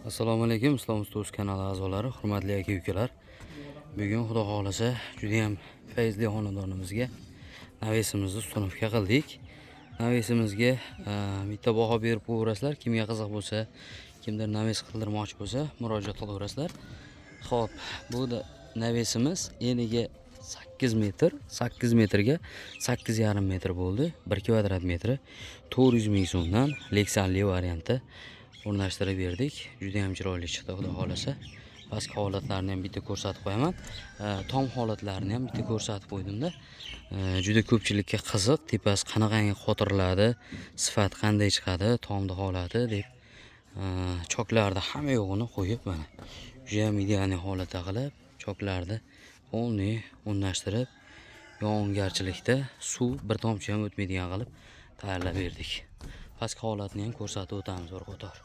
Assalomu alaykum, Islom Ustoz kanali a'zolari, hurmatli aka ukalar. Bugun, Xudo xohlasa, juda ham fayzli xonadonimizga навес imizni установка qildik. Навес imizga bitta baho berib qo'yaverasizlar. Kimga qiziq bo'lsa, kimdir навес qildirmoqchi bo'lsa, murojaat qilaverasizlar. Xo'p, bu da навес imiz eniga 8 metr, 8 metrga 8,5 metr bo'ldi. 1 kvadrat metri 400 ming so'mdan Lexanli variantda o'rnashtirib berdik. Juda ham chiroyli chiqdi, Xudo xohlasa. Pastki holatlarini ham bitta ko'rsatib qo'yaman. Tom holatlarini ham bitta ko'rsatib qo'ydimda. Juda ko'pchilikka qiziq, tepasi qanaqangi qotiriladi, sifat qanday chiqadi, tomni holati deb choklarni hamma yo'g'ini qo'yib, mana juda ham идеальный holatda qilib, choklarni полный o'rnashtirib, yog'ingarchilikda suv bir tomchi ham o'tmaydigan qilib tayyorlab berdik. Pastki holatini ham ko'rsatib o'tamiz bir qator.